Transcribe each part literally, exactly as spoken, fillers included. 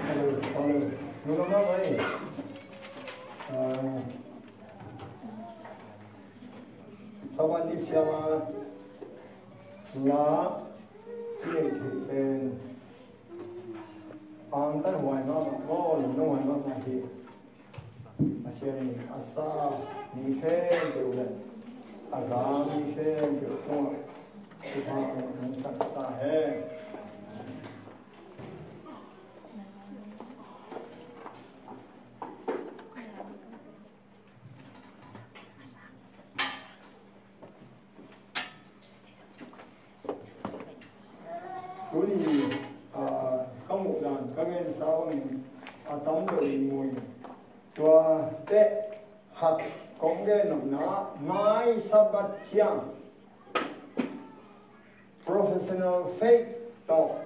Hello, hello. Nuna mah mai. Ah, Sabbath ni siama la kinei thei pen angtan huai mahmah, ngawn huai mahmah hi. A sian in a sa mi khempeuh le a za mi khempeuh tungah thupha hong sak ta hen. Tuni, ah, ka muh dan, ka gensa bangin a tam deuh in mu in. Tua teh khat kong gen nopna, mai Sabbath ciang professional faith tawh,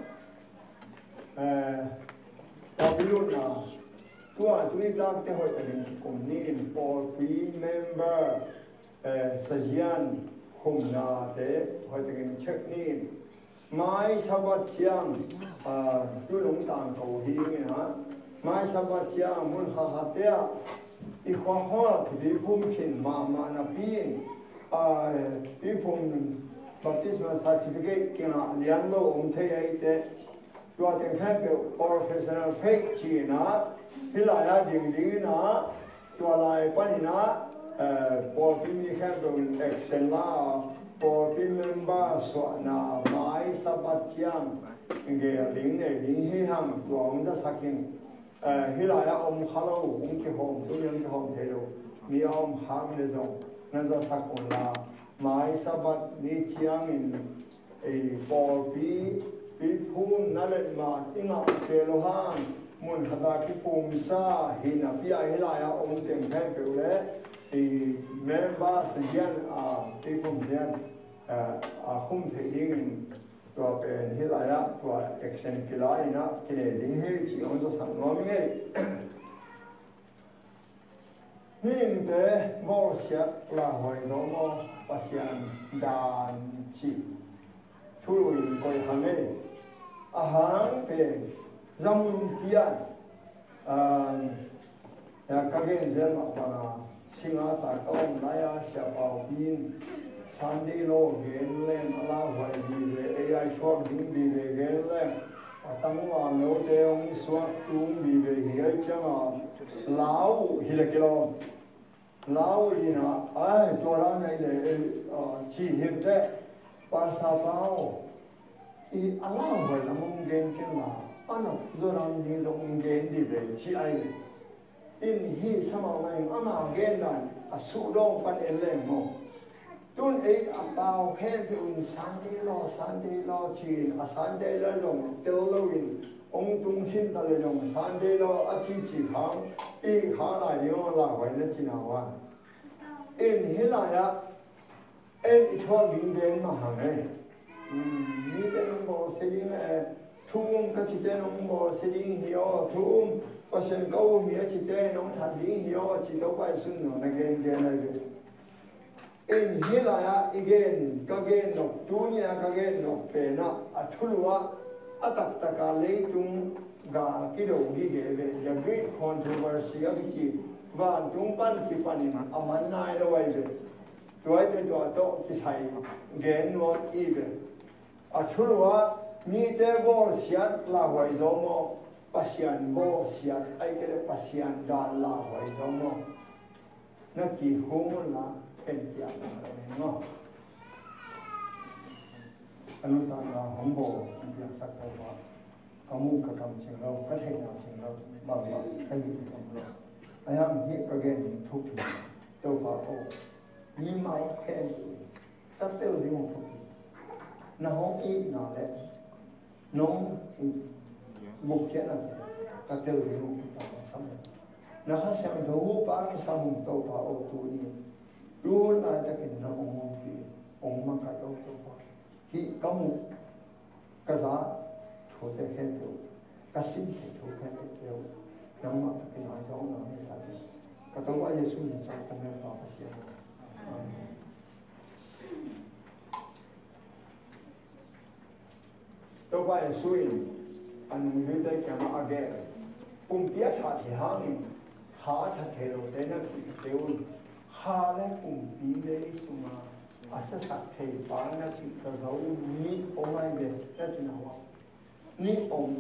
eh, pawlpi lutna, tua tuni takte hoih takin kum ni in pawlpi member, eh, sazian khumnate hoih takin check ni in. Mai Sabbath ciang, ah, tu lungtang ko hi ding in a, mai Sabbath ciang mun khat khatte ah i khua hawng ah kituiphum khin mahmah napi in, ah, tuiphum baptismal certificate kingah lian lo om thei ahih teh, tua teng khempeuh professional faith ci-in a, hih lai-ah ding ding in a, tua lai panin a, eh, pawlpi mi khempeuh in action la a, pawlpi member suahna mai Sabbath ciang gel ding nei ding hi hang, tua hong zasak in. Eh, hih lai-ah om kha lo, hong kihawm, tuni hong kihawm thei lo mi a om khak leh zong na zasak un la, mai Sabbath ni ciangin ei pawlpi tuiphumna letmat i ngah se lo hang, mun khat ah kiphumsa hi napi a, hih lai-ah om teng khempeuh le ei member sazian, a, tuiphum sazian, a, a khum theih dingin tua pen hih lai-ah tua action kila in a kinei ding hi ci hong zasak nuam ing ei. Mihingte bawlsiat lauhuai zaw maw, Pasian dan cih thulu in koih hang ei. A hang pen zamun pian, ah, ya ka gen zel mah banga singa ta ka om lai-a Sia Pau Pi in Sunday law gen leng a lauhuai vive, ei a thuak ding vive gen leng a tangval note hong suak tung vive hi. Ahih cianga lau uh hi le kilawm. Lau uh hi na, ai, tua dan ahih leh, eh, ah, ci hi teh, Pastor Pau i a lauhuai lam hong gen ken la, a nop zaw lam ding zong hong gen vive ci ahih leh. In hih sa mahmah in ama gen dan a suhdawng pan en leng maw. Tun ei a pau khempeuh in Sunday law, Sunday law ci-in a Sunday law zong tel loin hong tung khin ta leh zong Sunday law a cici khang i khang lai ding hong lauhuai na cina uh a. In hih lai-ah en i thuak ding gen mah hang ei. Mite nong bawlsia ding, eh, thu um ka cite nong bawlsia ding hi aw, thu um, Pasian ka um hi a cite nong that ding hi aw, ci Topa i sun no na gen gen ahi ve. In hih lai-ah i gen, ka gen nop, tuni-a ka gen nop pen ah a thulu ah a taktak a leitung gal kido gige ve, the great controversy a kici, vantung pan kipanin a man nai lo ahi ve. Tua i pen tua tawh kisai gen nuam i ve. A thulu ah mite bawlsiat lauhuai zaw maw, Pasian bawlsiat ahih kei leh Pasian dan lauhuai zaw maw. Na kihum un la, ken piak na lo ning aw. A nuntakna hong bawl hong piaksak Topa, ka muh ka kam cing lo, ka theihna cing lo, bangbang ka hi kik om lo. Ahi hang hih ka gen ding thupi, Topa aw, mimal khempeuh in ka tel ding uh thupi. Na hong itna le nong gupkhiatnate ka tel ding uh kipansam ung. Na Kha Siangtho huhpa kisam ung Topa aw, tuni. Tu hun laitakin na hong ompih, hong makaih aw Topa. Hih ka muh, ka za thute khempeuh, ka sim theih thu khempeuhte uh nangmah tawh kinai zawkna hong hisak in. Ka Topa Jesuh min suang kong ngen, Pa Pasian aw. Amen. Topa Jesuh in a nungzuite kiangah a gen, pumpi a that hi hangin kha a that thei lote na kihte un. Kha le pumpi lei sunga a siasak thei pa na kihta zo un, nih om ahi ve, na cina uh ah. Nih om.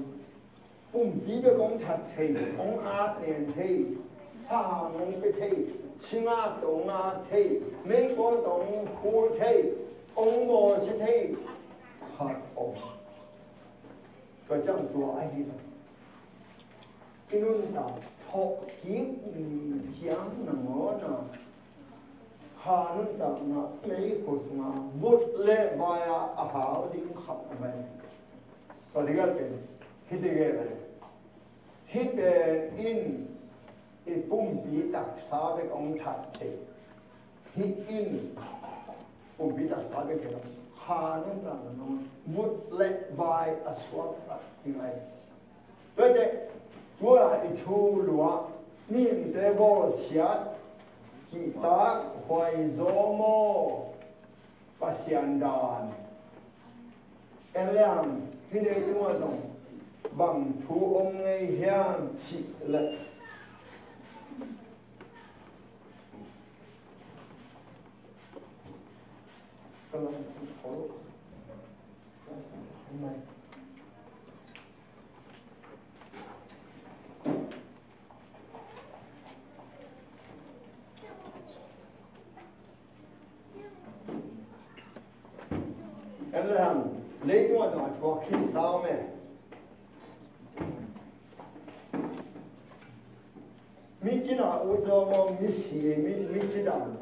Pumpi bek hong that thei, hong at nen thei, sahang hong pia thei, singak tawh hong at thei, meikuang tawh hong khul thei, hong bawlsia thei khat om. Tua ciang tua ahi lo. I nuntak thawhkik ni ciang nangawn a, kha nuntakna meikhu sunga vut le vai-a a hau ding khat a mai. Tua tikal pen hih tikal pen hih pen in i pumpi taksa bek hong that thei. Hih in pumpi taksa bek hi lo, kha nuntakna nangawn vut le vai a suaksak hi ngai. Tuate, tua i thulu ah mihingte bawlsiat kihtak huai zaw maw? Pasian dan. En le hang, hih leitungah zong bang thu om ngei hiam cih leh, en le hang, leitungah zong a thuak khinsa om e. Mi cina ut zaw maw, mi si, mi, mi cidam.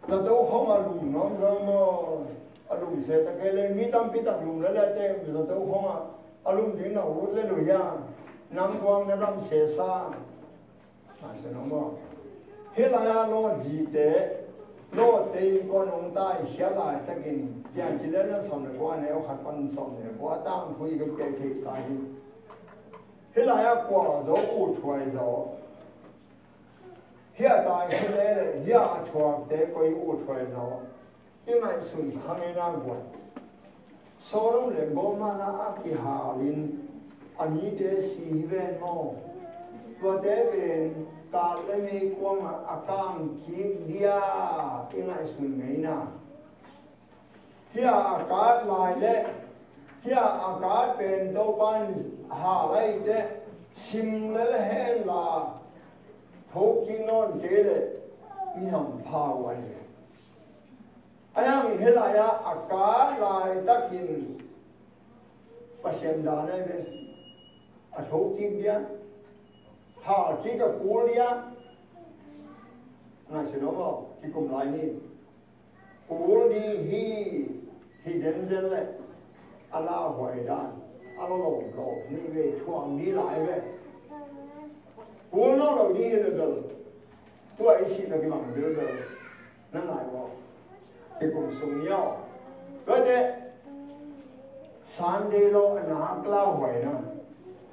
Zato khong a lum nuam zaw maw, a lum se ta kei le, mi tampi tak lum le le te, zato khong a, a lum ding na ut le lo hia, nang kuang na dam se sa. Mah se nuam maw. Hih lai-a lawt zite, lawtte in kua nong tai khia laitakin, tiang ci le na sawm le kua neu khat pan sawm le kua tangthu i ka kei theihsa hi. Hih lai-a kua zaw, uh thuai zaw. Hih a tai khia le le, hih a thuakte koi uh thuai zaw. I ngaihsun kha ngeina guan. Sodom le Gomorrah a kihalin a mite si hi ven maw? Tuate pen Kaat le meikuangah a kang kik dia i ngaihsun ngeina. Hih a Kaat lai le hih a Kaat pen Topa in hal ahih teh sim lel hen la, thokik nawn kei leh mi hampha uh ahi ve. Ahi hangin hih lai-ah a Kaat laitakin Pasian dan ahi ve. A thokik dia, halkik a kul dia. Ngaihsun aw maw, kikum lai ni. Kul ding hi, hi zenzen leh a lauhuai dan a lawlawm lawm nih ve, thuang ding lai ve. Kul nawn lo ding hi leh bel tua i sihna kimang bilbel na ngai uh aw. Kikum sung ni aw. Tuate Sunday law a nak lauhuaina,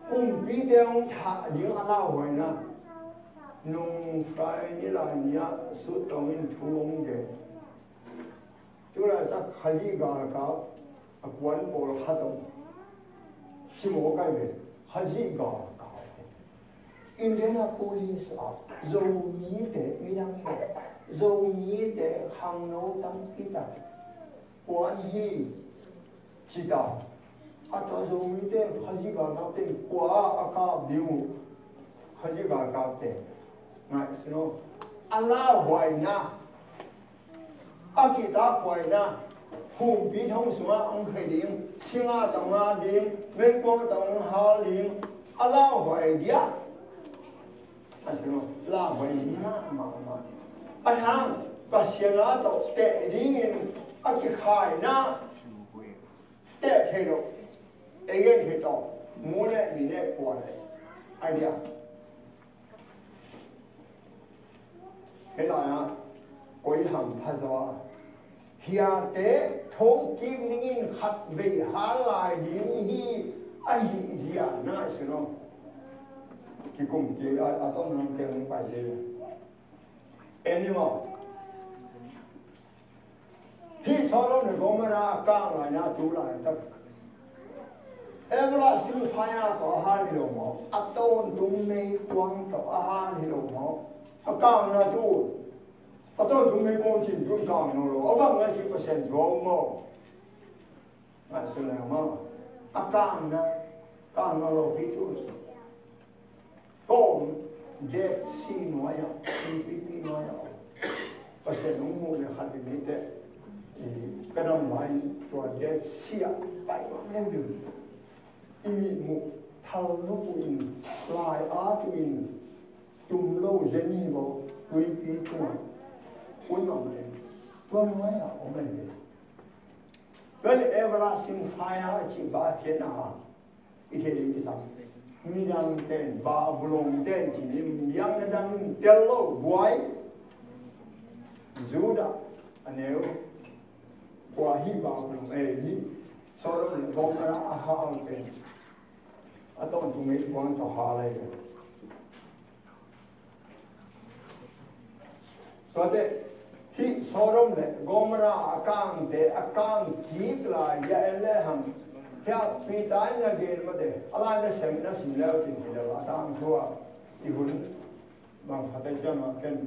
kumpite hong thah ding a lauhuaina, nung Friday ni lai ni-ah sut tawngin thu hong gen. Tulaitak Khazih galkap a kuan pawlkhat om. Simawk ai ve, Khazih galkap. Indianapolis ah Zomite, midang hi, Zomite khangno tampi tak kuan hi, ci ta. A ta Zomite Khazih galkapte kua a kap ding uh. Khazih galkapte ngaihsun aw. a lauhuaina, a kihtakhuaina, humpi thong sungah hong khia ding, singa tawh nga ding, meikuang tawh hong hal ding, a lauhuai dia. A si lo, lauhuai mahmah. A hang, Pasian a tawh teh dingin a kikhaina, teh thei lo. Ei gen thei tawh, mu le mi le kua le. Ai dia. Hih lai-ah koi hang pha zaw a, hiate thokik dingin khat vei hal lai ding hi, ahi zia na i sin aw. Kikum kik a, a ton lam teng pai ding. Animal. Hih Sodom le Gomorrah a kang laina tu laitak, everlasting fire tawh a hal hi lo maw? A tawntung meikuang tawh a hal hi lo maw? A kangna tu, a tawntung meikuang cin tun kang nawn lo. A bang na cih Pasian zuau maw? Ngaihsun leng maw? A kangna, kang nawn lo pi tu. Kong Dead Sea nuai-ah, Filipi nuai-ah, Pasian hong muh le khat in eite, i, ka dam lai tua Dead Sea ah pai mah leng ding. I mihmuh thal nop uh in, lai at uh in, tum lo zen hi lo, tuipi tungah, un mah leng, tua nuai-ah om ahi ve. Tua le everlasting fire a cih bang a khiatna a, i thei ding i sam. Midang ten, Babylon ten, ci nim, yang na dang in tel lo, buai. Judah, a neu, kua hi Babylon, eh, hi Sodom le Gomorrah a hal ten. A tawntung meikuang tawh hal lai. Tuate, hih Sodom le Gomorrah a kangte, a kang kik lai, ya en le hang. Hih a Peter in a gen mate, a lai na sem, na sim leu cin hi leu a tangthu a. I hun, bang khat a ciang a ken,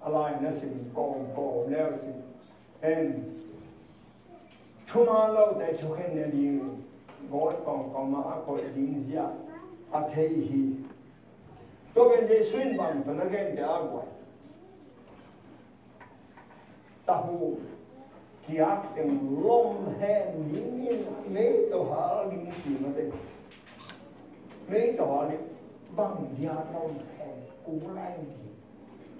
a lai na sim kawmkawm leu cin. En. Thuman lote thukhen ne ding, gawt kawmkawm ah a koih ding zia a thei hi. Tua pen Jesu in bang tawh na gente a guai. Tahu kiak teng lom hen ding in mei tawh hal ding ci mate. Mei tawh hal ding bang dia lom hen kul lai ding.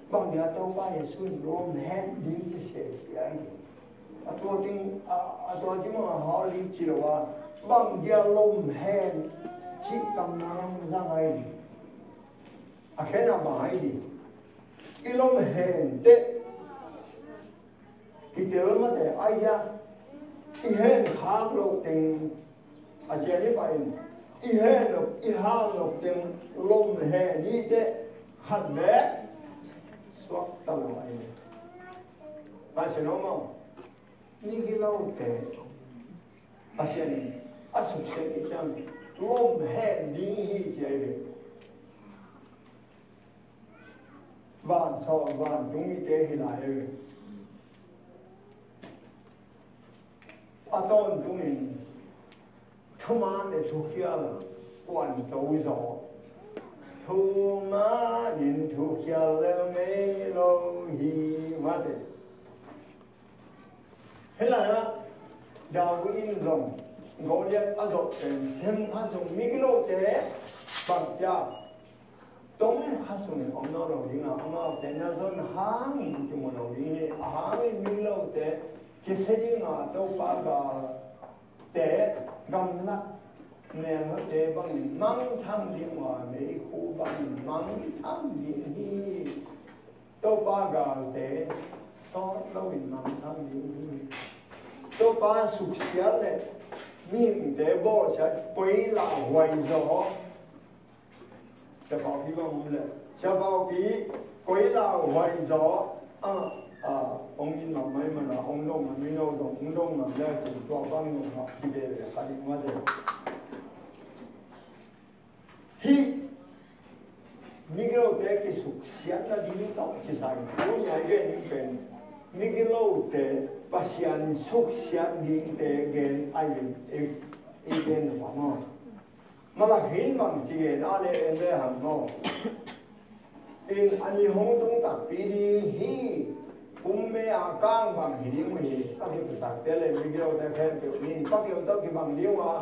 Bang dia Topa Jesu in lom hen ding ci sia sia ding. A tua ting, a, a tua ting mah a hau li ci lo a, bang dia lom hen cih kamna lam zang ai ding. A khen a bang ai ding. I lom hen teh. Kitel mate ai dia. I hen khak lo teng. A cian i pai in. I hen lo, i hal lo teng lom hen i teh. Khat bek. Suak ta lo ai ding. Pai se no mo. Migilote Pasian in a suksiat i ciang lom hen ding hi ci ai ve. Van sawl vantung mite hi lai ai ve. A tawntungin thuman le thukhial kuan zo zaw. Thuman in thukhial le ngei lo hi mate. Hih lai-ah David in zong Goliath a zawh pen themkhat sung migilote bangcia tom khat sungin om nawn lo ding a, amaute na zon hangin kimu lo ding hi. A hangin migilote kisia ding a, Topa galte gamlak melhoihte bangin mangthang ding a, meikhu bangin mangthang ding hi. Topa galte sawt loin mangthang ding hi. Topa suksiat le mihingte bawlsiat koi lauhuai zaw. Siapaupi bang om le siapaupi koi lauhuai zaw. A, a, ong in mah mai mana ong dong mah mai no zong ong dong mah le cin tua bang dong mah ci bebe ka ding mah de. Hih migilote kisuksiatna ding tawh kisai tuni a i gen ding pen migilote Pasian suksiat dingte gen a i, i, i gen na pa maw? Malak hin bang ci gen a le en le hang maw? In a ni hong tung takpi ding Kang bang hi ding uh hi, a kipuasakte le migilote khempeuh in, Pakiang tawh kibang ding uh a,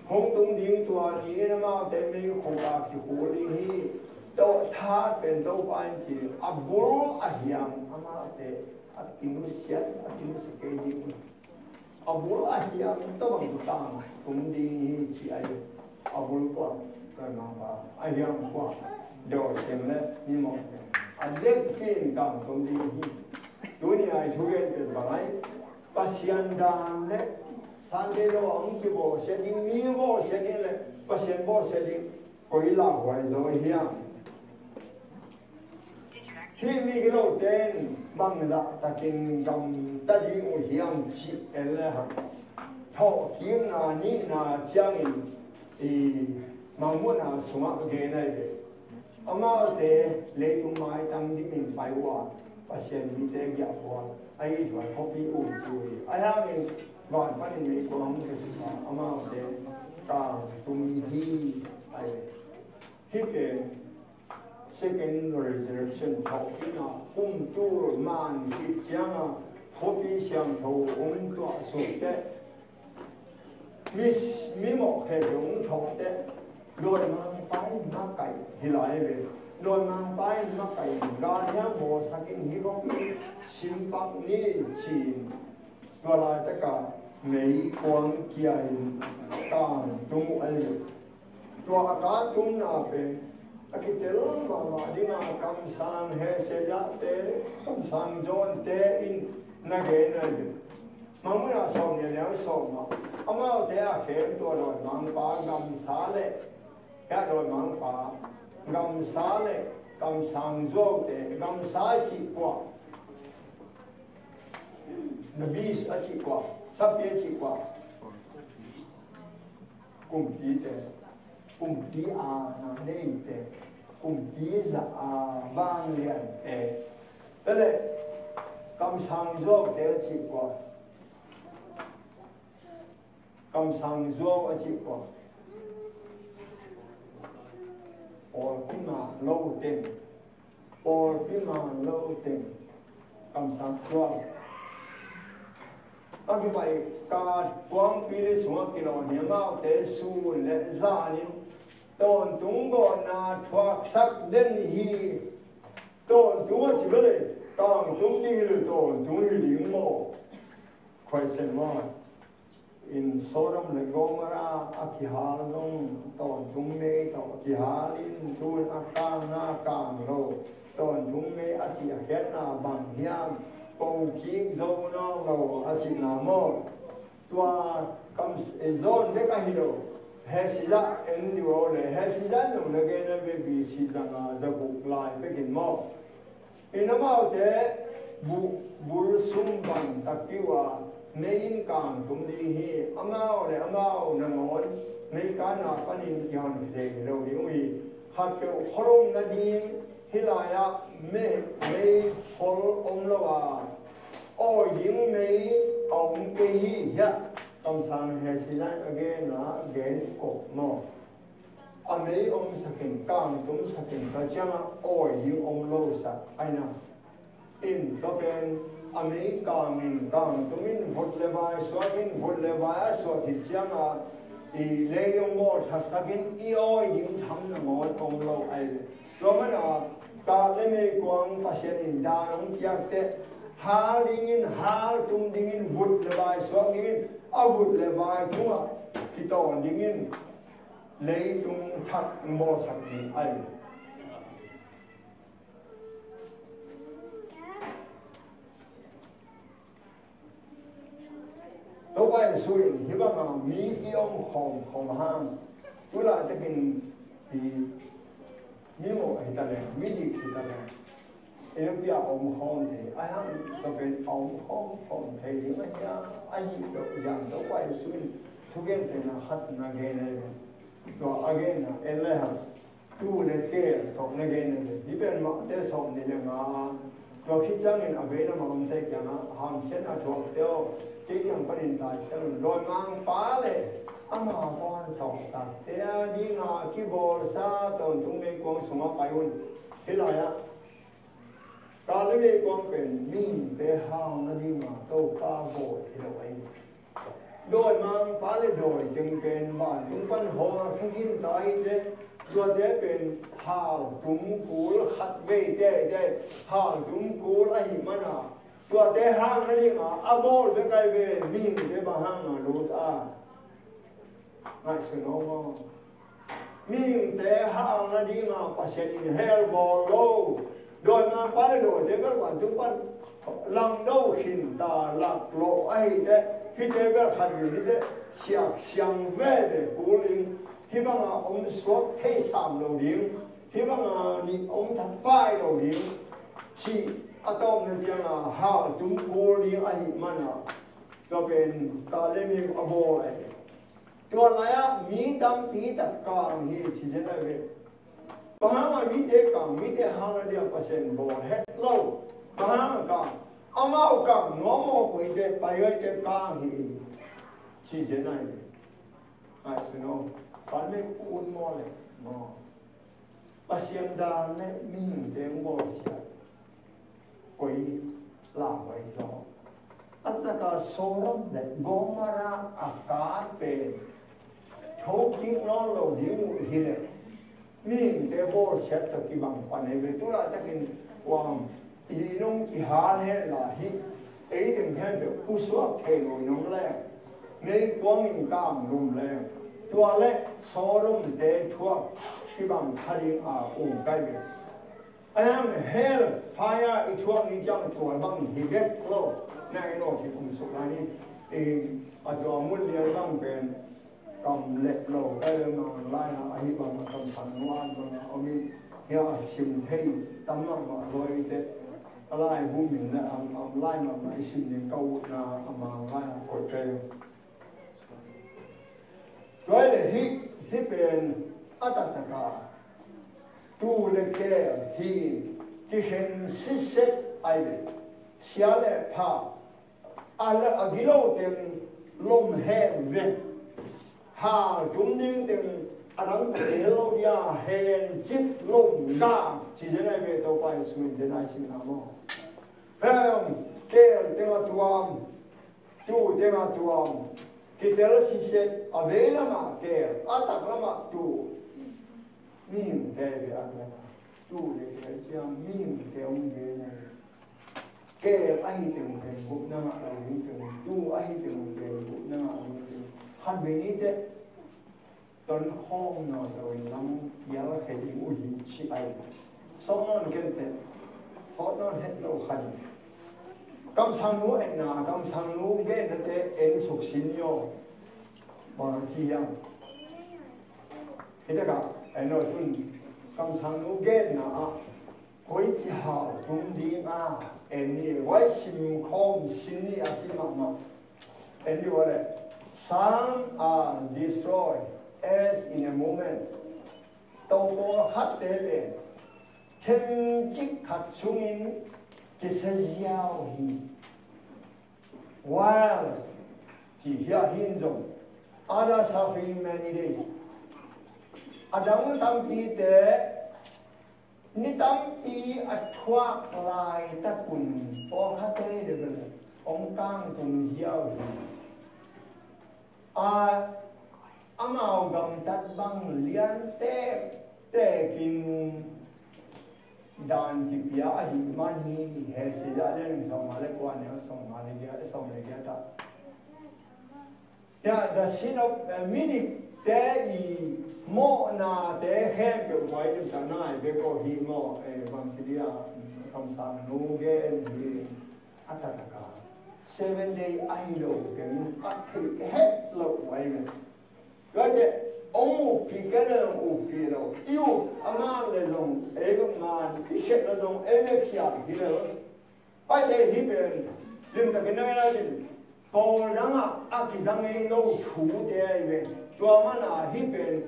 hong tung ding tua ni in amaute meikhuk ah kikhul ding hi. Tawh that pen Topa in ci, a bul a hiam amaute a kinusiat, a kinusia kei ding uh hi. A bul a hiam tawh bang tang tum ding hi ci a hi. A bul kua, Toimangpa, a hiam kua, dawh siang le mimawh a dek pen tang tum ding hi. Tuni a i thugen pen bang ai, Pasian dan le Sunday law a hong kibawlsia ding, mi bawlsia ding le Pasian bawlsia ding, koi lauhuai zaw hiam? Hih migilote in bangzah takin gamta ding uh hiam cih en le hang, thawhkikna nihna ciangin i Mangmuhna sungah gen ahi ve. Amaute leitung maitang dimin pai uh a, Pasian mite giahpuak a, i thuai khuapi uh ci uh hi. Ahi hangin van panin meikuang hong kiasuk a, amaute kang tum hi ahi ve. Hih pen second resurrection, thawhkikna kum tul man khit cianga khuapi siangtho hong tuahsuk teh, mi, mimawh khempeuh hong thawh teh, dawimangpa in makaih hi lai ve. Dawimangpa in makaih in, galhiang bawlsak in, hih khuapi simpak ni ci-in, tua laitakah meikuang kia in kang tum uh ahi ve. Tua a kang tumna pen a kitel mahmah dinga kamsang Hesekiahte, kamsang Johnte in na gen ahi ve. Mangmuhna sawm nih a lian sawm ah, amaute a khem tua dawimangpa gamsa le, hiah dawimangpa gamsa le kamsang zuaute, gamsa cih kua, the beast a cih kua, sapi a cih kua, kumpite, kumpi a na neite, kumpi zah a vangliante, tua le kamsang zuaute a cih kua, kamsang zuau a cih kua, pawlpi ma lo teng, pawlpi ma lo teng, kamsang zuau. A kipai ka kuangpi li sungah kilawm hi, amaute sun le zanin tawntung gawhna thuaksak den hi. Tawntung a ci bel e, kangtum ding hi lo, tawntung hi ding maw? Khuaisen maw? In Sodom le Gomorrah a kihal zong tawntung mei tawh kihal in, tun a kangna kang lo. Tawntung mei a cih a khiatna bang hiam? Pongkik zo nawn lo a cihna maw? Tua kam, eh, John bek ahi lo. Hesekiah en dih uh le, Hesekiah nong na gen a ve, B C zanga zaguk lai bekin maw? In amaute bu-, bul sum bang takpi uh a, mei in kangtum ding hi. Amau le amau nangawn meikanna panin kihon thei lo ding uh hi. Khatpeuh khualum nading hih lai-ah mei, mei khol om lo a, awi ding mei a om kei hi. Hiah kamsang Hesekiah a genna gen kop maw? A mei omsakin, kangtumsakin, tua ciangah awi ding om losak ahi na. In tua pen a mei kangin, kangtumin, vut le vai suakin, vut le vai a suak khit ciangah i lei hong bawlthaksakin, i awi ding tham nangawn om lo ahi ve. Tua mana kak le meikuang Pasian in dan hong piak teh, hal dingin, hal tum dingin, vut le vai suak dingin, a vut le vai tungah kitawn dingin leitung thak hong bawlsak ding ahi ve. Topa Jesuh in hih banga mi i om khawm khawm hang, tu laitakin i mimawh hi ta leh, midik hi ta leh, i lungpi ah a om khawm thei, a hang tua pen a om khawm khawm thei ding a hia? Ahi lo zang Topa Jesuh in thugen pen a khat na gen ahi ve. Tua a genna en le hang, tu le tel tawh na gen na ve. Hih pen Mate sawm nih le nga. Tua khit ciangin a vei lam a omte kiangah, hamsiatna thuakte aw, kei kiang panin tai tel un. Dawimangpa le ama vansawltakte a dinga kibawlsa tawntung meikuang sungah pai un. Hih lai-ah Ka le mei kuang pen mihingte hang nadinga Topa bawl hi lo ahi. Dawimangpa le dawi teng pen vantung pan hawl khin ta hi teh, tuate pen haltum kul khat vei tete, haltum kul ahih mana tuate hang nadinga a bawl bek ahi ve. Mihingte bang hanga lut a ngaihsun aw maw? Mihingte hang nadinga Pasian in hell bawl lo. Dawimangpa le dawite bel vantung pan langdo khin ta, laklawh ahi teh, hihte bel khat vei hi teh, siaksiang veve kul ding, hih banga om suak thei sam lo ding, hih banga nih om thapai lo ding, cih a tawpna cianga haltum kul ding ahih mana tua pen ka le mei a bawl ahi. Tua lai-ah mi tampi tak kang hi ci zen ahi ve. Bang hanga mite kang, mite hang nadinga Pasian bawl het lo. Bang hanga kang, amau kang nuam mawk uh hi teh, pai gai teh kang hi ci zen ahi ve. Ngaihsun aw, pan mei un maw le maw? Pasian dan le mihingte hong bawlsiat koi lauhuai zaw. A taka Sodom le Gomorrah a kar pen thokik nawn lo ding uh hi leh, mihingte bawlsiat tawh kibang pan ei ve. Tu laitakin kuang i nong kihal hen la hi, ei ding hen teh pusuak thei lo i nong leng, meikuang in kang lum leng, tua le Sodomte thuak kibang kha ding a um kai ve. Ahi hang hell fire i thuak ni ciang tua bang hi bek lo. Na i naw kikum suk lai ni. I a tua mun lian bang pen kam leh lo, eh, Manglai-ah ahi bang a kamsang nuam bang a om in, hia a sim thei tam mahmah zaw i teh. A laibu min le a, a lai mahmah i sim ding ka utna a Manglai-ah koih kei. Tua hi leh hih, hih pen a taktak a tuu le keel hi in kikhen sitset ahi ve. Sia le pha, a la, a gilo teng lom hen ve. Haltum ding teng a dang ta tel lo dia, hen cip lom ga ci zen ahi ve. Topa Jesu min tena i simna maw? Hen, keel teng a tuam, tuu teng a tuam, kitel sitset, a vei lamah keel, a tak lamah tuu. Mihingte ve a, tuu le keel ciang mihingte hong ve na. Keel ahi teng pen gupna ngah lo ding teng, tuu ahi teng pen gupna ngah lo ding teng. Khat vei ni teh, ton khawm nawn lo in lam pial khe ding uh hi ci ahi. Sawt nawn kei teh, sawt nawn het lo khat in. Kamsangnu etna, kamsangnu gennate en suk sin ni aw. Bang ci hiam? Hi takah en lo tun kamsangnu genna ah koici haltum ding a en ni, huai sim khawm sin ni a si mahmah. En dih uh a leh, some are destroyed as in a moment. Tua pawlkhatte pen themcik khat sungin kisia ziau hi. While ci hiah hin zong, others suffering many days. A dang tampite ni tampi a thuak laitakun pawlkhatte de bel hong kangtum ziau hi. A, amau gamtat bang lian tektekin dan kipia ahih man hi. Hesaya lian sawmnga le kua, neu sawmnga le giat, sawm le giat ah. Ya, the sin of, eh, midikte i mawhnate khempeuh buai limtak nai bek aw hi maw? Eh, bang ci dia, kamsangnu gen hi. A taktak a Seven Day ahi lo keng a theih het lo buai ve. Tua teh hong ukpi kei le hong ukpi lo. I uk a man le zong ei bek man, i khet le zong ei bek khial hi lo. Paite hih pen limtakin na ngai lai in, pawl dangah a kizang ei lo thute ahi ve. Tua mana hih pen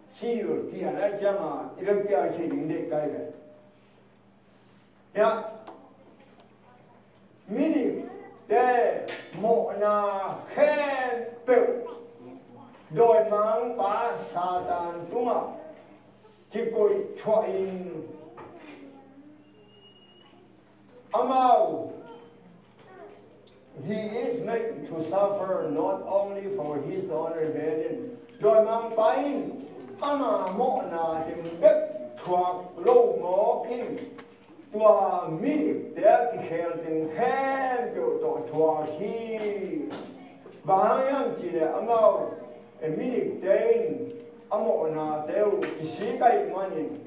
cil pian ahi cianga i vek pial thei ding deih kai ve. Hiah midikte mawhna khempeuh dawimangpa Satan tungah kikoih thuah in, Amau, he is made to suffer not only for his own rebellion. Dawimangpa in ama mawhna teng bek thuak lo mawk in, tua midikte a kikhel teng khempeuh tawh thuak hi. Bang hang hiam cihleh amau, eh, midikte in a mawhnate uh kisik ahih manin,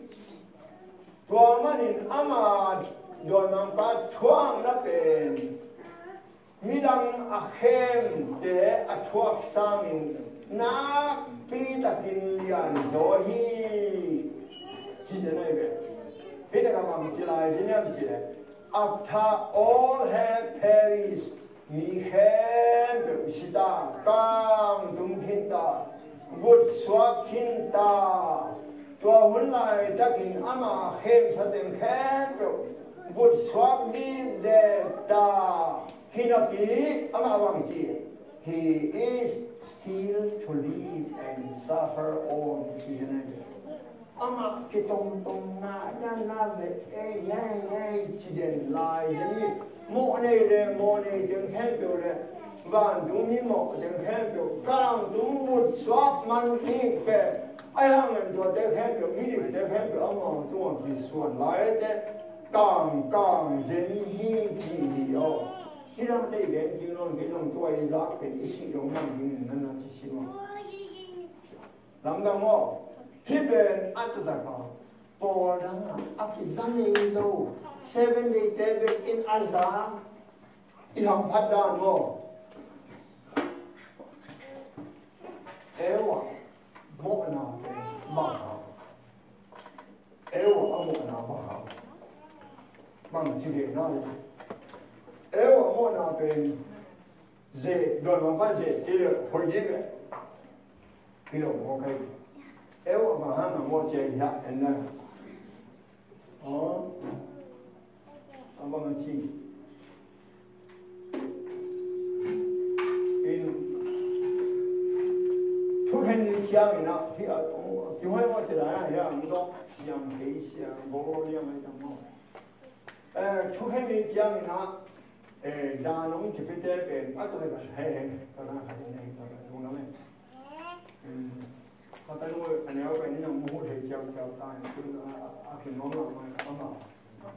tua manin ama dawimangpa thuakna pen midang a khemte a thuak sangin nakpi takin lianzaw hi. Ci zen ahi ve. Hih takah bang ci lai ci hiam cihleh, after all have perished, mi khempeuh si ta, kangtum khin ta, vutsuak khin ta. Tua hun laitakin ama khemsa teng khempeuh vutsuak dipdep ta. Hi napi amah bang ci, he is still to live and suffer on, ci hi. Amah kitongtong na, na, na ve, ei, ei, ei, ci den lai hi. Mawh nei le mawh nei teng khempeuh le vantung mi mawh teng khempeuh kangtum vutsuak man kik pen, ahi hangin tuate khempeuh, midikte khempeuh amau tungah kisuan lai te, kang, kang zen hi ci hi aw. Hih dangte i gen kik nawn kei zong tua i zak pen i sih dong mang dingin na na ci si maw? Lamdang maw? Hih pen a taktak a pawl dang a, a kiza nei lo, Seven Day te bek in a za i hamphat dan maw? Eva mawhna pen bang hang? Eva a mawhna bang hang? Bang ci gei na le. Eva a mawhna pen ze, dawimangpa ze, kei le hoih ding le. Kei lo maw kai. Eva bang hang a mawh cia hi hia en na. Aw. A bang a ci. In. Thukhen ni ciangin a, hi a, kihuai maw ci lai a, hi a, ang dok siang, kei siang, bo liang ai tam maw. Eh, thukhen ni ciangin a, eh, dan hong kipiate pen, a tua le kan, he, he, tua na khat in, he, tua na, lungdam e. Hmm. Ka tanu a neu pen ni nang muh thei ciau ciau ta, tu a, a, a kin ngom la mai, a ma,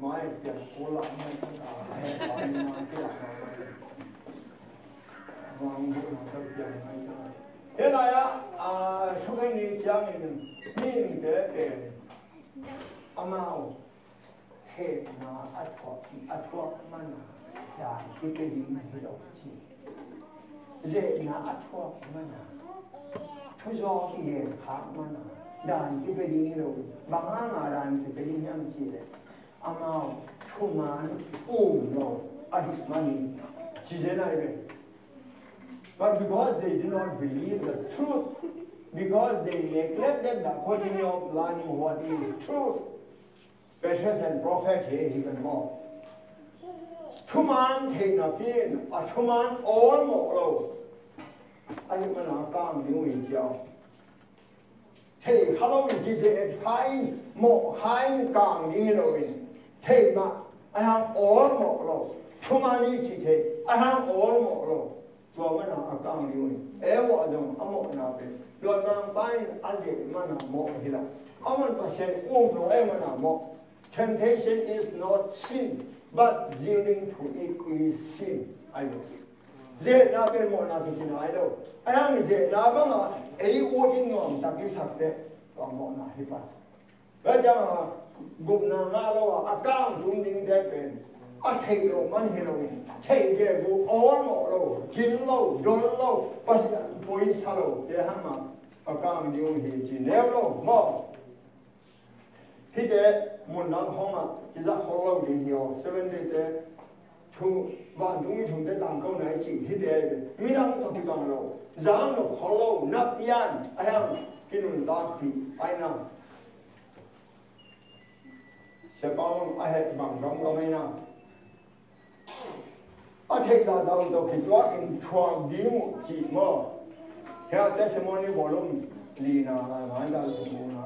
mai piak ko la mai ta, a he pa ni ma piak ma mai. Ma muh na ta piak mai ta. He lai a, a, thukhen ni ciangin, mihingte pen, amau hehna a thuak, a thuak mana dan kipia ding hi lo ci. Zehna a thuak mana, thuzaw kigen khak mana dan kipia ding hi lo. Bang hanga dan kipia ding hiam cihleh, amau thuman um lo ahih manin ci zen ahi ve. But because they do not believe the truth, because they neglected the quality of learning what is truth, Patriarch and prophet hi hi pen maw? Thuman theihna pi in a thuman awlmawh lo. Ahih mana kang ding uh hi ciau. Thei kha lo in kizeh kha in, mawh kha in kang ding hi lo in. Thei mah, a hang awlmawh lo. Thuman hi ci thei, a hang awlmawh lo. Tua mana a kang ding uh hi. Eva zong a mawhna pen, dawimangpa in a zeh mana mawh hi lo. Aman Pasian um lo e mana mawh. Temptation is not sin, but yielding to it is sin. Ai lo. Zehna pen mawhna kicina ai lo. A hang zehna banga ei ut in nuam tak i sak teh, tua mawhna hi pan. Tua ciang a gupna ngah lo a, a kang tung dingte pen a theih loh man hi lo in, theih gegu awlmawh lo, gin lo, don lo, Pasian poisa lo te hang a, a kang ding uh hi ci neu lo maw? Hihte mun dang khawng ah kizak khol lo ding hi aw. Seven Day te thu, vantung i thumte tangkona i cih hihte ahi ve. Midang tawh kibang lo, zak nop khol lo, na pian a hiang kinuntakpih ahi na. Sia Pau a heh bang gamgam ahi na. A theih zahzah uh tawh kituakin thuak ding uh cih maw? Hia Testimony volume lina lai ngai zah sung uh na.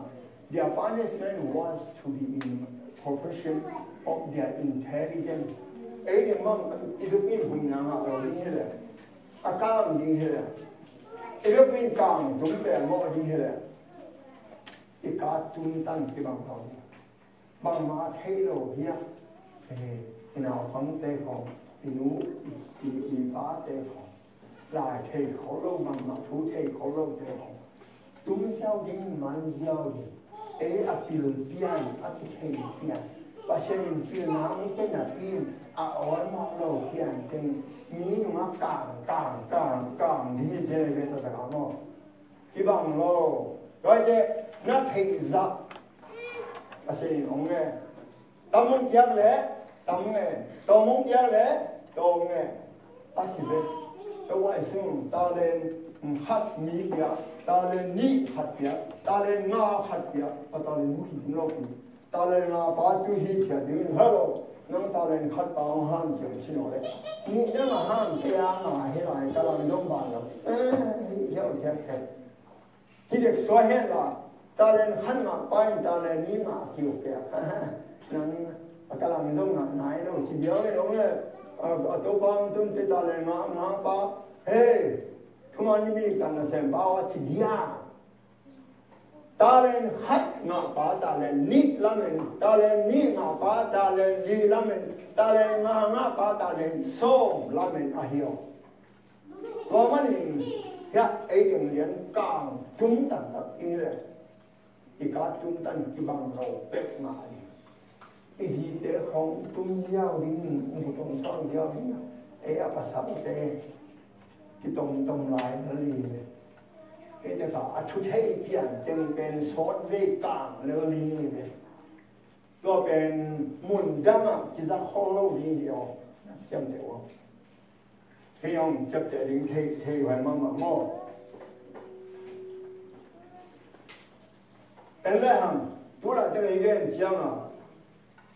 Their punishment was to be in proportion of their intelligence. Ei ding bang i biakinn hun na ngah lo ding hi le, a kang ding hi le, i biakinn kang tum pen mawh ding hi le, i ka tum tan kibang lo ding. Bangmah thei lo hi a, eh, i naupangte khawng, i nu, i, i, i pate khawng, lai thei khol lo, bangmah thu thei khol lo te khawng, tum ziau ding, man ziau ding. Ei a pil pian, a kithei pian, Pasian in pilna hong pe napi in a awlmawh lo pian teng, mi nungah kang, kang, kang, kang ding hi zel ve ta ta ka maw. Kibang lo. Tua hi teh na theih zah Pasian in hong ngen. Tam hong piak leh tam ngen, tawm hong piak leh tawm ngen. A ci bek. Tua hi sung talent khat mi piak, talent nih khat piak, talent nga khat piak, a talent mu hi lo pi. Talent nga pa tu hi thiat ding, hello, nang talent khat pa hong han ciang ci nawn leh, nih nang a han kei a nga hi lai, ka lam zong ban lo. Eh, hi thiat thiat thiat. Ci dek suai hen la, talent khat ngah pa in talent nih ngah kiu kei a. Nang a ka lam zong ngah nai lo, ci biau le, ong le, a, a Topa hong tun te talent ngah, ngah pa, hey, thuman mi kan na sem pa, a ci dia. Talent khat ngah pa talent nih lamen, talent nih ngah pa talent li lamen, talent nga ngah pa talent sawm lamen ahi aw. Tua manin hiah ei teng lian kang tum taktak i hi le, i ka tum tan kibang lo pek ngah ding. I zite khawng tum ziau dingin, ung kutong suang ziau dingin, ei a pasalte kitomtom lai na li ve. Ei te ka a thu thei pian teng pen sawt vei kang lel ding hi ve. Tua pen mun dangah kizak khol lo ding hi aw. Ciamteh aw. Hei hong ciapteh ding thei, thei huai mahmah maw. En le hang, tulai teng ei gen cianga,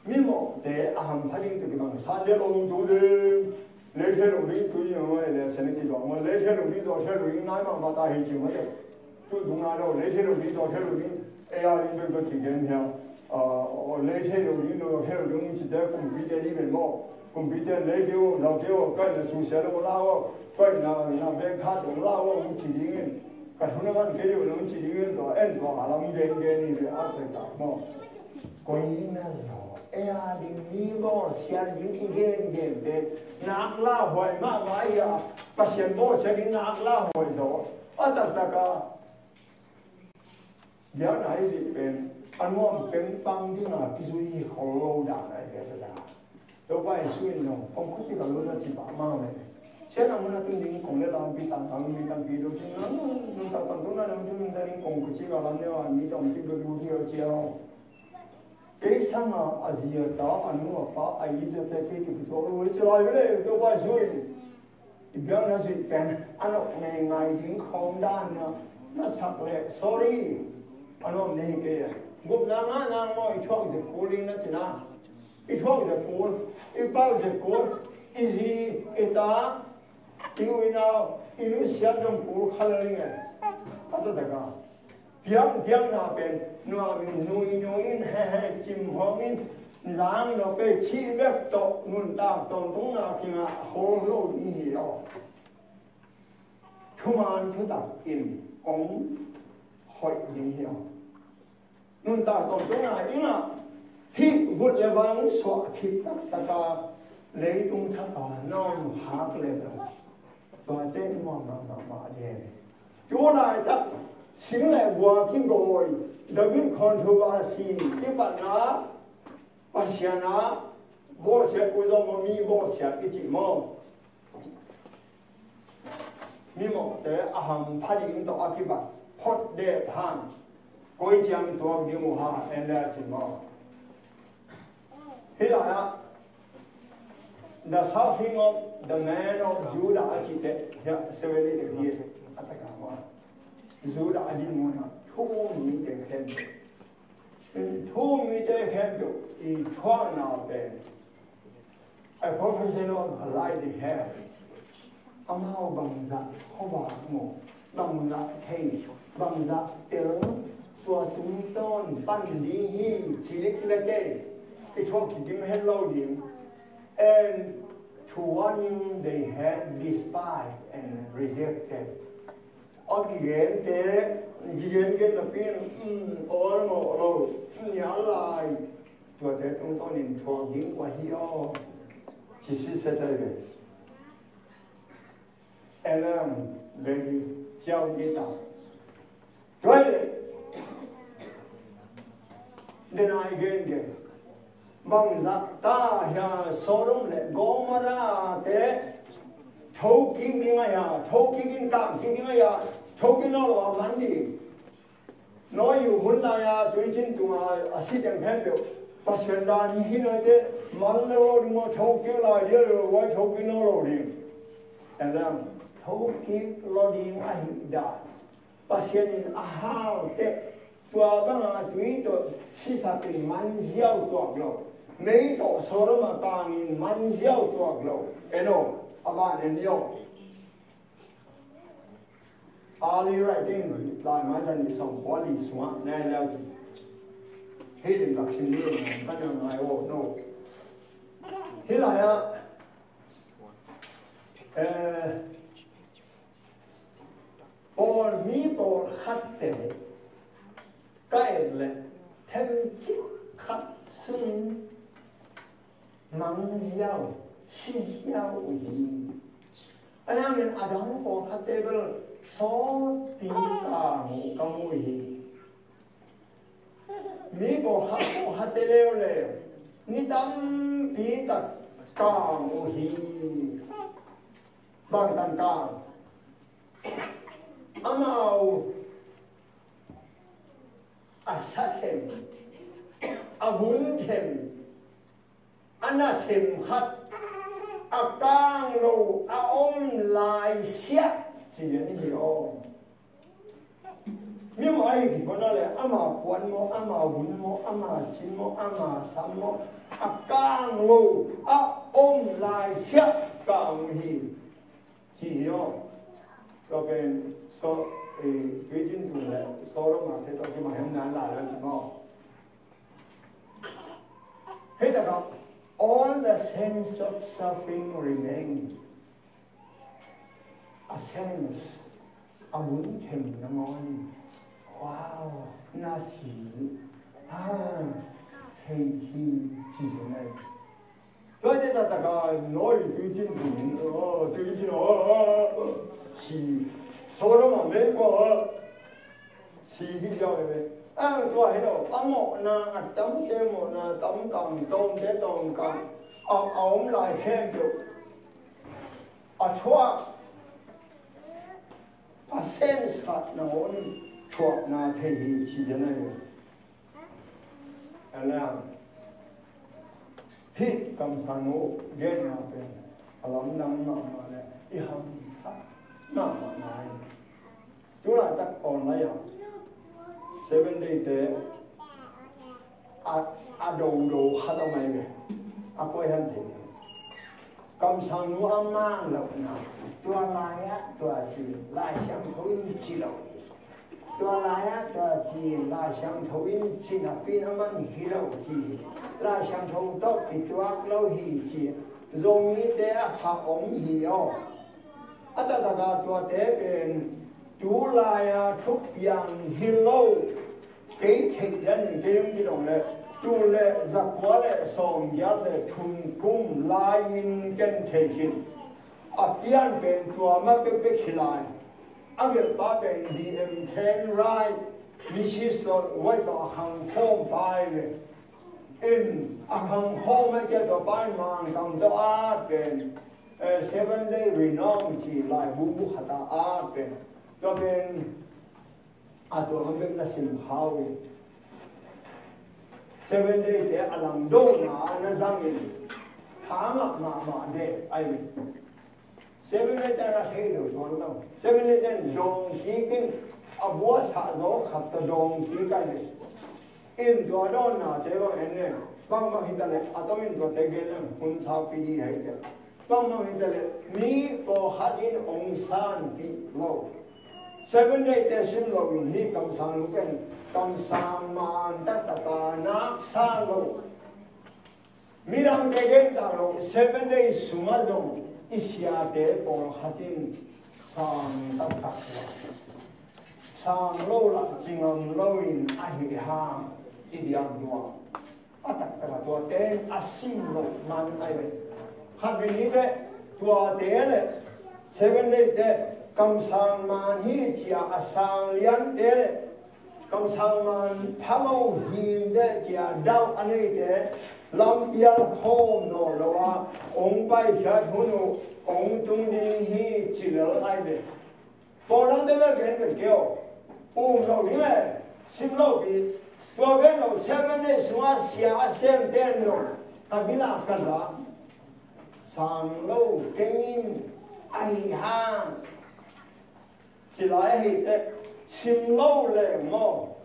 mimawhte a hampha ding tawh kibang Sunday lo tung ding, lei thei lo ding tui ding maw, le sen kibang maw, lei thei lo ding, zaw thei lo ding, nai mahmah ta hi ci maw te. Tu tung nai lo, lei thei lo ding, zaw thei lo ding, ei a ding bek bek kigen hiam. Lei thei lo ding, zaw thei lo ding, ci te kumpite ding pen maw. Kumpite lei kei uh, zaw kei uh, kai na susia lo la uh, kai na, na bengkhat lo la uh, ci dingin. Ka thu na man kei deuh nong ci ding in tua en tua a lam gen gen ni ve a tua ta maw. Koi na zaw ei a ding mi bawlsia ding i gen gen pen nak lauhuai mahmah hi a, Pasian bawlsia ding nak lauhuai zaw a taktak a. Biakna i zih pen a nuam pengpang ding a kizui hi khol lo dan a i ve ta dan. Topa Jesu in zong kong khuaci ka lut a ci pah mah mah. Siatna mun a tun ding kong le lampi tangtang mi tampi lo ci nang nuntak tangtun na nang tun ding kong khuaci ka lam neu a mi tam ci lut lut hi a ci a. Kei sang a a zi a ta a nu a pa a i zia te kei tu ki tawh lo ci lai ve le Topa Jesu in. I biakna zuih pen a nok ngei ngai ding khawng dan na na sak leh sorry. A nuam nei hi kei a. Gupna ngahna maw i thuak zia kul ding na cina. I thuak zia kul, i pal zia kul, i zi, i ta, i u i nau, i nusiat zong kul kha lel ing e. A taktak a piang piangna pen nuamin nui nui in hehe cim hawng in lang lo pe cih bek tawh nuntak tawntungna kingah hawl lo ding hi aw. Thuman thutak in kong hoih ding hi aw. Nuntak tawntungna dingah hih vut le vang suah khit taktak a leitung thak a nawm hak le vang. Tuate muang mahmah ding hi. Tu laitak sing le bua kigawi, the great controversy kipatna Pasian a bawlsiat uh zong maw mi bawlsiat i cih maw. Mimawhte a hampha ding tawh a kibat phot dep hang koi ciang tuak ding uh ha en le a cih maw. Hih lai-ah the suffering of the man of Judah a cihte hiah seven eight a taktak a maw. Judah a dinmun ah thu mite khempeuh, thu mite khempeuh i thuakna pen a professional a lai di he. Amau bangzah khuavak maw, bangzah thei, bangzah tel, tua tungtawn pan ding hi ci lik le kei i thuak kikim het lo ding. And one they had despised and rejected. A kigente, kigen gen napi in, um, awl mawh lo, um, nial lai. Tuate tungtawnin thuak ding uh ahi aw. Ci sitset ahi ve. Alam, lei, ciau kita. Tua hi leh, den a i gen gen. Bangzah ta hia Sodom le Gomorrah te thokik ding a hia, thokik in kangkik ding a hia, thokik nawn lo a man ding. Noah hun lai-a tuicin tunga a si teng khempeuh Pasian dan hi hi naite man lo lo ding maw, thokik lai ding lo, thokik nawn lo ding. Alam, thokik lo ding ahih dan. Pasian in a hau teh, tua banga tui tawh sisak in man ziau tuak lo. Mei tawh Sodom a kangin man ziau tuak lo. En aw, a ban en ni aw. Early writing, lai mai zan ni sawm kua li sungah na en leu ci. Hih lim lak sin ni, kan ngai aw, no. Hih lai-ah, eh, pawl, mi pawlkhatte ka et leh themcik khat sung mang ziau, si ziau uh hi. Ahi hangin a dang pawlkhatte bel sawtpi kang uh ka mu hi. Mi pawlkhat, pawlkhatte leuleu ni tampi tak kang uh hi. Bangtan kang? Amau a sa them, a vun them, a na them khat, a kang lo a om lai siah ci-in hi aw. Mi maw, ahi kipona le ama puan maw, ama vun maw, ama cin maw, ama sam maw, a kang lo a om lai siah kang hi. Ci hi aw. Tua pen so, eh, tuicin tung le Sodom a te tawh kimah hiam nan la le ci maw. Hei takah, all the sense of suffering remain. A sense, a vun them nangawn. Wow, na si, ah, thei hi ci zen ai. Tua te taktak a Noah tuicin tung, oh, tuicin, oh, oh, oh, si, Sodom a mei kua, oh, si hi ziau ve. A tua hi lo, a mawhna a tamte mawhna tam kang, tawmte tawm kang, a, a om lai khempeuh a thuak, a sense khat nangawn thuakna thei hi ci zen ai. Amen. Hih kamsang uh genna pen a lamdang mahmah le i hamthak mahmah ngai. Tulaitak online ah Seven Day te a, a dodo khat a mai ve. A koi han thei. Kamsang nu a mang lohna, tua lai-ah tua ci, Lai Siangtho in ci lo hi. Tua lai-ah tua ci, Lai Siangtho in ci napi in a man hi lo ci hi. Lai Siangtho tawh kituak lo hi ci. Zomite a kha om hi aw. A taktak a tuate pen tulai-a thupiang hi lo. Kei theih dan in kei hong kidong leh, tul le zakua le sawmgiat le thum kum lai-in ken thei khin. A pian pen tua mah pekpek hi lai. A gelhpa pen D M Ken Wright, Mrs White tawh a khang khawm pa hi ve. In a khang khawm a cia tua pa in Mangkam tawh a pen, eh, Seven Day Renown ci laibu bu khat a a pen. Tua pen a tua hong bek na sim hau in. Seven Day te a langdona a na zang in. Tha ngah mahmah de ai ve. Seven Day te na thei lo tuan lo. Seven Day te dawng kik in a buasa zaw khat ta dawng kik ai ve. In tua dawnnate bang en ne. Bang bang hi ta le a tom in tuate gen leng hun sau pi di hai te. Bangmah hi ta leh mi pawlkhat in hong sanpih lo. Seven Day te sim lo in hih kamsang nu pen kamsang man taktak a nak sa lo. Midangte gen tak lo, Seven Day sungah zong I siate pawlkhat in sang taktak tua, sang lo lah ci ngam loin ahi hang ci diam tua. A taktak a tuate in a sim loh man ai ve. Khat ve ni te tuate le Seven Day te kamsang man hi cia a sang liante le kamsang man pha lo hi te cia dauh a neite lampial khawm nawn lo a, ong paikhiat hun uh ong tung ding hi ci lel ai ve. Pawlnate bel gen pen kei aw. Um lo ding le sim lo pi. Tua gen lo Seven Day sungah sia a sem ten lo ka bilak ka za sang lo kei in ahi hang. Ci lai ahi teh sim lo leng maw,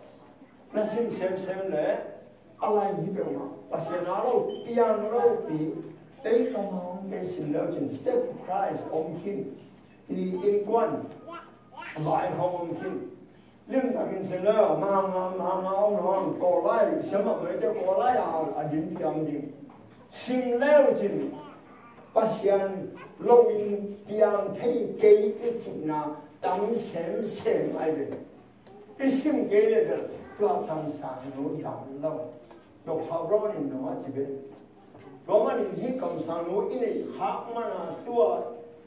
na sim semsem leh a lai hi peuhmah Pasian a lo piang lo pi. Ei ka mawng ei sim lo cin Step to Christ om khin. I innkuan vai hong om khin. Limtakin sim lo mama mama om lo ang kaw lai siamah mai teh kaw lai a a din piang ding. Sim lo cin Pasian lo in piang thei kei i cihna tam semsem ai ve. I sim kei le bel tua kamsang nu dam lo. Doctor Brown in nong a ci ve. Tua manin hih kamsang nu i neih khak mana tua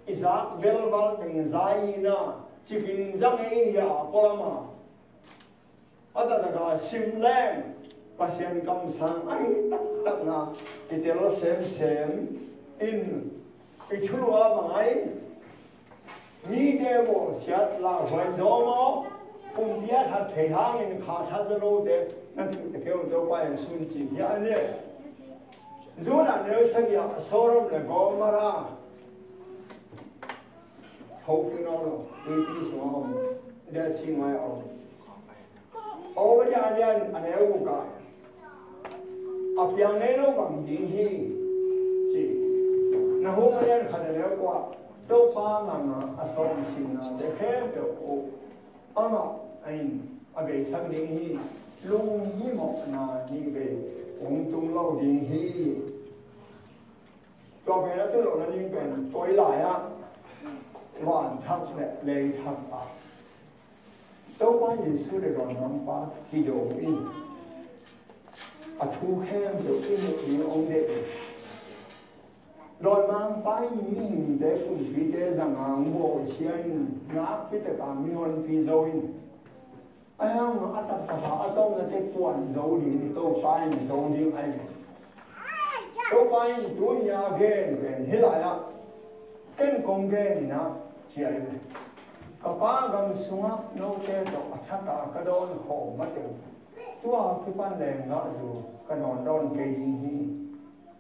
i zak velval teng zai ina cikin zang ei hia a pualam a. A taktak a sim leng Pasian kamsang ahi taktakna i tel semsem in i thulu a bang ai. Mite maw siat lauhuai zaw maw pumpi a that thei hangin kha that zaw lote na kihte keu Topa in sun ci hi a ne. Judah neu sagih ah Sodom le Gomorrah tho kik nawn lo, tuipi sungah om, Dead Sea ngai a om. Obadiah a lian a neu guk ah a piang ngei lo bang ding hi ci. Nahum a lian khat a neu kua Topa nangah a sawm sinna te khempeuh uh amah in a beisak ding hi. Lunghimawhna nih vei hong tung lo ding hi. Tua pen a tun lohna ding pen koi lai ah van thak le lei thak ah Topa Jesu le dawnmangpa kido in a thu khempeuh i muh ding hong deih. Dawnmangpa in mihingte kumpite zanga hong bawlsia in nakpi taka mihonpi zo in a hiang a taktak a a tawpna te kuan zo ding Topa in zo ding ai. Topa in tunia gen pen hih lai ah ken kong gen inah cia in ka Pa gam sungah note tawh a thaka ka dawn khawm mateng tua kipan lenggah zu ka nawn dawn kei ding hi.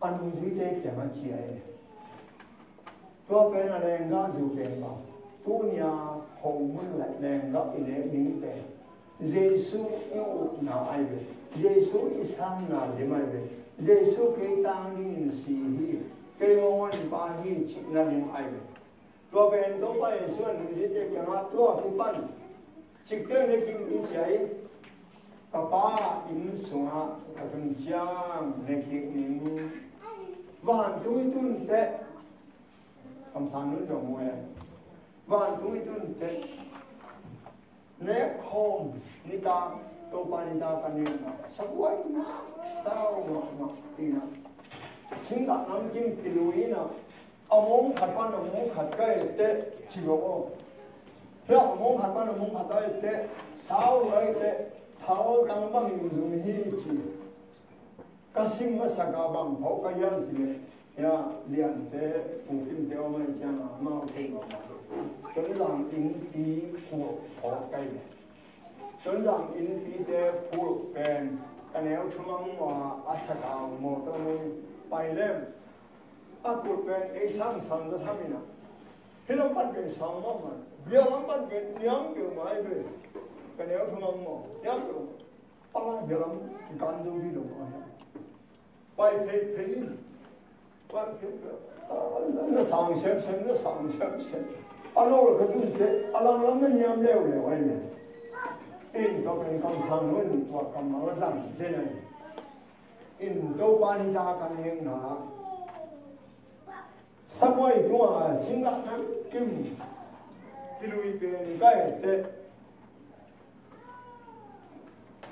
A nungzuite kiangah cia in tua pen a lenggah zu pen bang tunia khomun le lenggah i nek ding pen Jesu i upna ai ve. Jesu i sanna lim ai ve. Jesu kei tang dingin si hi. Kei hong honpa hi cihna lim ai ve. Tua pen Topa Jesu a nungzuite kiangah tua kipan cikte ne kim in ciai ka Pa inn sungah ka tun ciang ne kik ning. Vantung i tun teh kamsang nun zong mu e. Vantung i tun teh nek khawm nitak Topa nitak ka nek na sabuai na sau mahmah ina singkah namkim kilui ina a mong khat pan a mong khat ka et teh ci lo aw. Hia a mong khat pan a mong khat ka et teh sau lo et teh thal tang bangin zum hi ci. Ka sim masak a bang phawk ka hiam cih leh hia liante pungkimte om ahih ciangin amau theih lo. Tonzang innpi kulh phawk ka hi. Tonzang innpite kulh pen ka neu thumang maw a sak a mawtaw mawng pai lem. A kulh pen ei sang sang zaw tham inah hih lam pan pen sang mahmah, bia lam pan pen niam peuhmah hi ve. Ka neu thumang maw niam peuhmah. A lai bia lam kikan zo dih lo mah hiam? Pai pheiphei in. Pai pheiphei. Na sang semsem, na sang semsem. A lo lo ka tun teh a lamlam na niam leuleu ai ne. In tua pen kamsang nun tua kammal a zang zen ai. In Topa nitak a nekna Tua singah nam kim kilui pen ka et teh,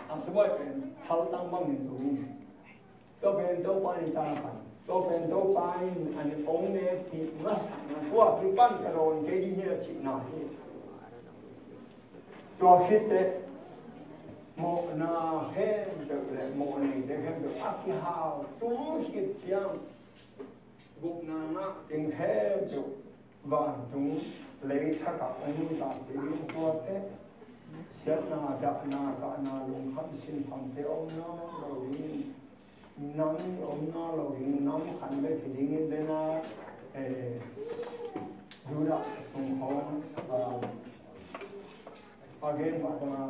a sibai pen thaltang bangin zong, tua pen Topa in ta pan, tua pen Topa in an ong ne ti ngasakna tua kipan ka dawn kei ding hi a cihna hi. Tua khit teh mawhna khempeuh le mawh neite khempeuh a kihau tung khit ciang, gupna ngah ding khempeuh vantung lei thakah om ta ding, tuate siatna, dahna, kahna, lungkham sinphamte om nawn lo ding, nam om nawn lo ding, nam khan bek hi ding in dena, eh, Judah sung khawng, ah, a gen mah bangah,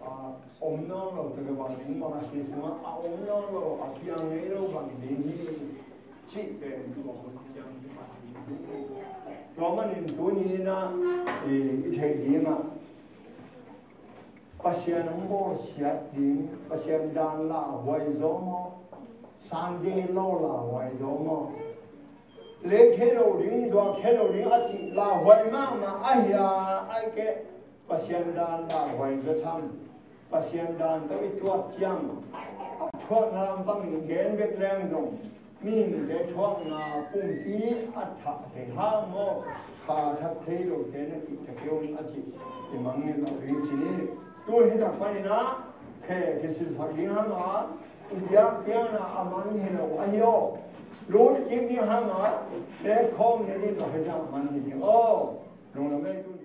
ah, om nawn lo, tua bang ding bangah, Khrih sungah a om nawn lo, a piang ngei lo bang ding hi, cih pen tua hun ciang tua manin tuni in ah, eh, i theih dingah Pasian hong bawlsiat ding, Pasian dan lauhuai zaw maw, Sunday law lauhuai zaw maw, lei thei lo ding, zuak thei lo ding a cih lauhuai mahmah ahi a, ahih keh Pasian dan lauhuai zaw tham. Pasian dan tawh i tuat ciang, a thuakna lampang in gen bek leng zong, mihingte thuakna pumpi a thah thei hang maw, kha that thei lote na kihta kei un a cih i mangngilh lo ding ci ni. Tu hi tak panin ah khe kisilsak ding hang a, i biakpiakna a man hi lo ahi aw. Lut kik ding hang a, te khawm ne ding lo hi ciang a man hi ding aw. Lungdam ei tu.